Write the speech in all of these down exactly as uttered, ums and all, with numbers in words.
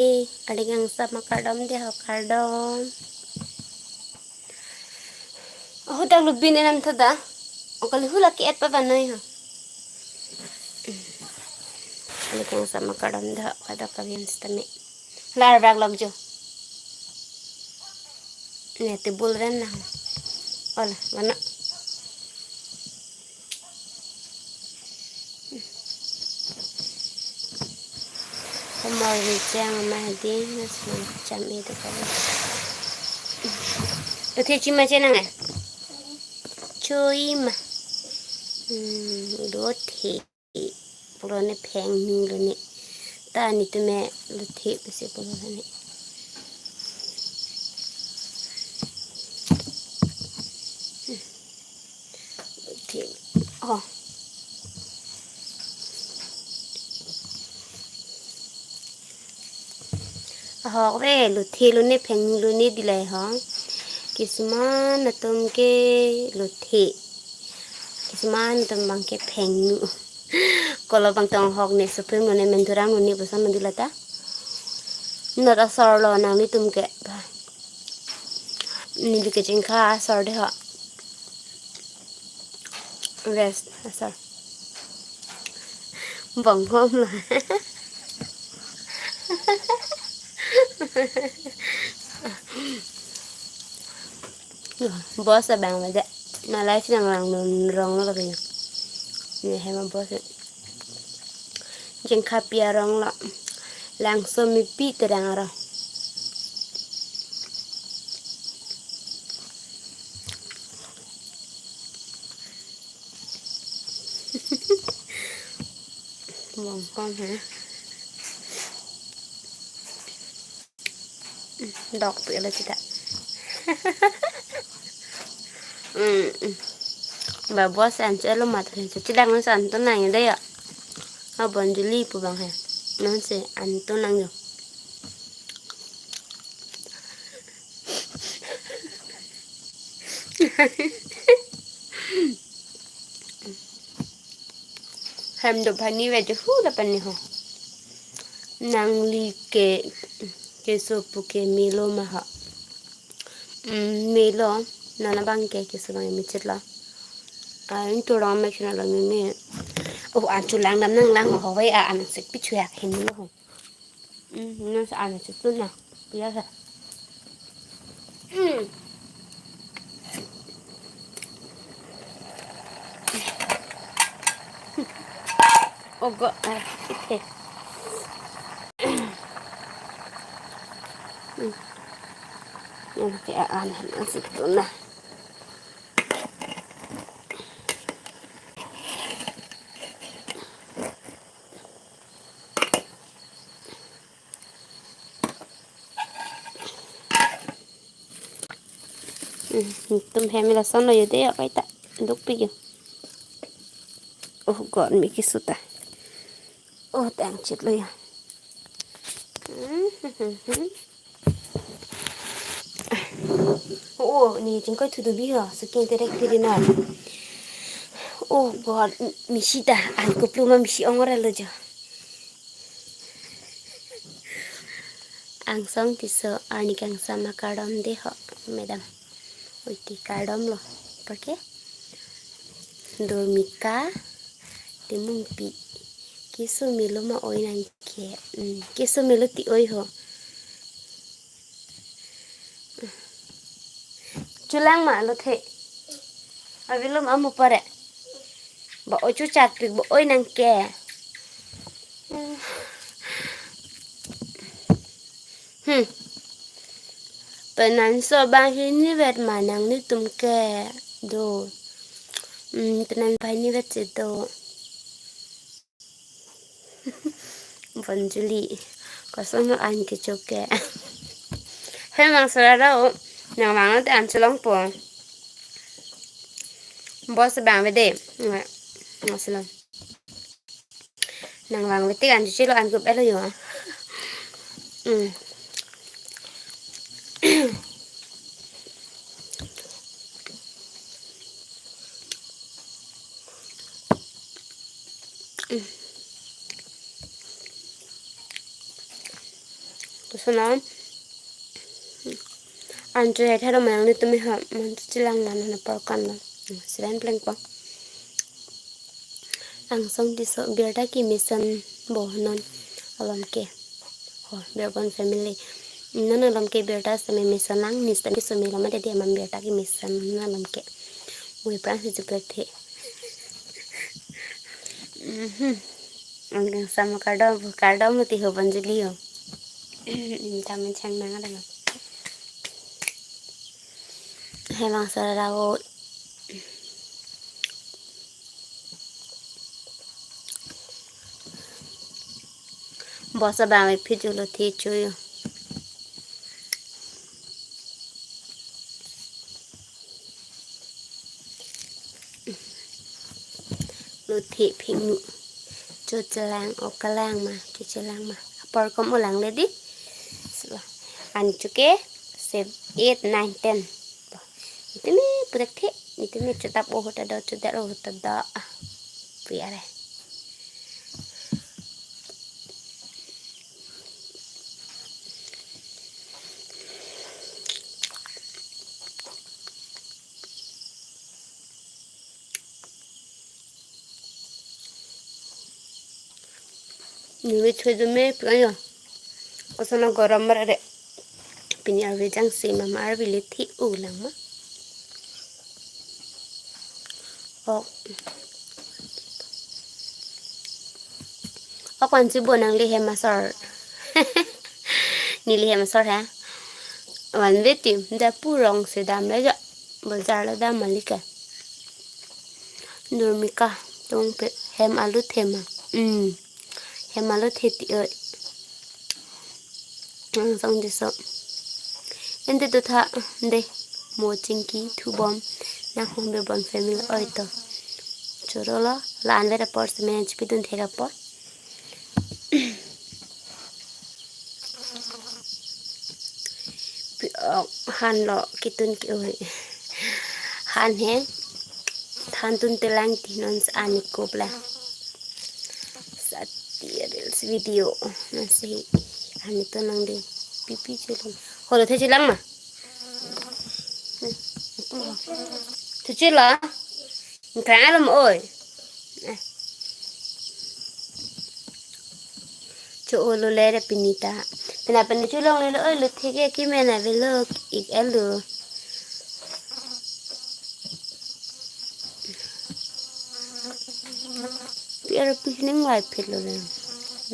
Eh, aling angsam akardom dei ho, kardom. Oh, dak lubin enam tha da. Oh, kali hula ke-et pa banoi ho. Aling angsam akardom dei ho, kadokave sitame. Lar bak lok jo. Ne tebul ren na ho. Ola, mana. Humor vechang ma hadi, na semang cham e to kali. Lothe chima chenang e? Choi ma. Hmm, lothe. Pulo ne phengnu lo ne. Ta netum me lothe pusi pulo ne. Lothe. Oh. Ahok re, lothe lo ne phengnu lo ne dei lahai ho. Kisuman atum ke lothe. Kisuman atum abang ke phengnu. Kolo abang tong ahok ne Supreme lo ne Menthurang lo ne puson lo dei lata. Not asor lo nanglitum ke. Neli kechengkha asor dei ho. West asor. Bonghom lo. Boss abang lo dei. Ma live nang lang non rong lo kanya. Ne hem a boss. Jengkha pi arong lo. Langso mipi terang arong. Bonghom ha. Dok pi lo sita. Hmm, hmm. Ba boss an chelo mat ri. Chidang sa an to nang dei ya. Ha Bonjuli pu abang he. Non si an to nang yo. Hem do bhani ve jo hu da pani ho. Nangli ke keso pu ke melo ma ho. Mm, melo, non abang ke keso abang mechit lo. Ah, in turang me chuna lo me me. Oh, an chulang dam nang lang ho ve a an sik pi chuak hin lo ho. Mm, non sa an sik tu na. Pia sa. Mm. Oh, God, ah, okay. Mm. Yan ke an, an sik tu na. Hmm, tum hem lason lo yo dei, akai ta duk pi yo. Oh God, mi keso ta. Oh, tang chit lo yo. Hmm, hmm, hmm, hmm. Oh, ne chingkoi thu do bi ho, suking terek piri na. Oh God, mi sita, an koplo ma misi ong ora lo jo. Angsong Tisso, arni kangsam akardom dei ho, madam. Oi ti kardom lo, parke? Dormika Timungpi. Keso melo ma oi nang ke. Hmm, keso melo ti oi ho. Chulang ma lothe. Avilom amu pare. Ba ochu chat pik ba oi nang ke. Hmm. Penan so ba hini vet ma nanglitum ke do. Hmm, penan ba hini vet si do. Bonjuli. Kosonlo an kecho ke. He mang sara ra o. Nang vang te an chelong po. Boss bang ve dei. Nang selong. Nang vang ve tik an chelo an kup elo yo. Hmm. Lason an, ancho hetharo manang ni tumi ha, man chelang man na por kan lo. Seren plengpo. Angsong Tisso birta kemesen bo non alom ke. Oh, Birbon family. Non alom ke birta sitame mesen lang, ni sitame so melo mate dia man birta kemesen non alom ke. Mui prang si juplek the. Mhm. Angkang sama kardom, kardom ti ho Bonjuli ho. Ini tamen chang nang ada lo. Hemang sarara o. Bosa bang me phit jo lo the cho yo. Lo the phit nu. Cho chelang o kalang ma, cho chelang ma. Apor kom ulang le di. Silo. Ancho ke seven, eight, nine, ten. Nitimi pudak the, nitimi chotap o hota do, chodat o hota do. Ah, pi are. Numi choi do me pi ayo. Koson gorom mar re. Pini arve jang si mama arve le thi ulang ma. Ok. Ok, wan si bo nangli hem asor. Neli hem asor ha. Wan ve ti da pu rong si dam le ja. Bazaar le dam malik ke. Durmika tong pe hem alu the ma. Hmm. Hem alu the ti oi. Angsong Tisso. Ente tu tha de mo chingki thubom nang hom Birbon family oi to. Choro lo la anvet apor si menen chipidun thek apor. Pi-, oh, han lo kitun ke oi. Han he. Than tun telang ti non sa ani kop la. Sati reels video. Nasi ani to nang de. Pipi chelang. Holo the chelang ma. Thu chela. Nkrang alom oi. Eh. Cho olo le re pini ta. Pina pini cholong le oi lo theke ki mena velo ik elo. Pi aro pi ning lai phit lo le.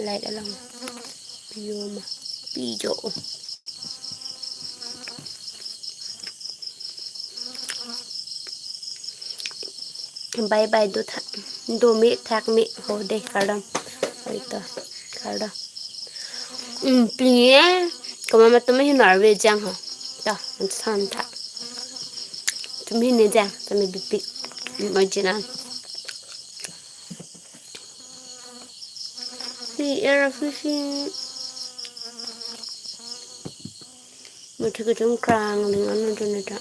Lai along. Pi yo ma. Pi jo. Bye bye do tha, do me thak me ho de kardom. Oi to kardom. Hmm, pini e, koma ma tumi hin arve jang ho. To, an san tha. Tumi hin jang, tumi bipi. Imagine an. Pi era fishing. Muthu kechung krang ding anu dun ita.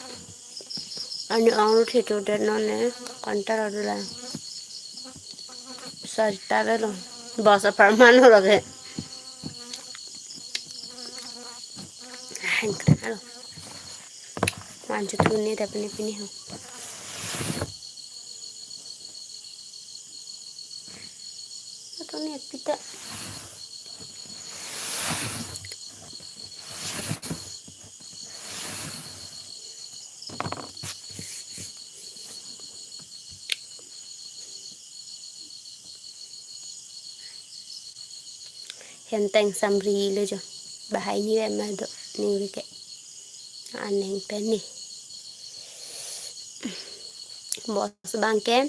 Ani ang lu thetu det non ne, kantar adu la. Sarita velo. Bosa parman ho lage. Hen krang alo. Manchu tu ne dapni pini ho. Atau ni pita. Henteng samri lo jo. Bahai ni ve ma do ning rike. Aneng pen ni. Bos bang ke.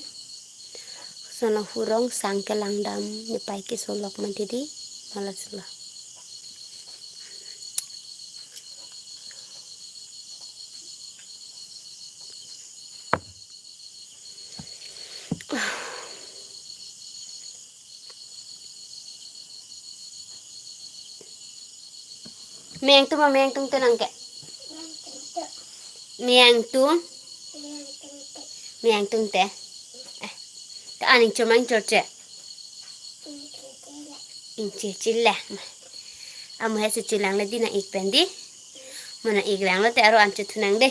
Sono hurong sang ke langdam ni pai ke solok man tidi. Malas lo. Meng tu ma meng tung tenang ke. Meng tu. Meng tung te. Eh. Ta aning chomang chorche. Ingche chile. Amu he si chelang le di nang-ik pen di. Mo nang-ik lang lo te aro an chethu nang de.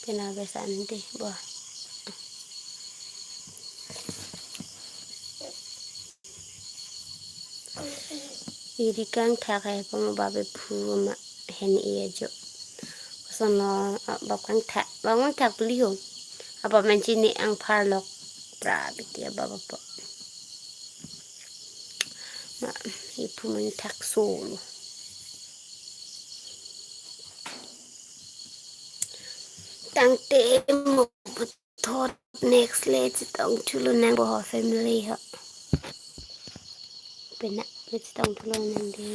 Kena besan de bo. Iri kangthak hai pama babe phu ma hen iya jo. Koson lo, ah, bab kangthak, bab kangthak puli ho. Abab men chini angphar lok pra biti abab apa. Ma, iphu men thak solo. Tangte mo puthot next le chetong thulo nang bo ho family ho. Pena me chetong thulo nang de.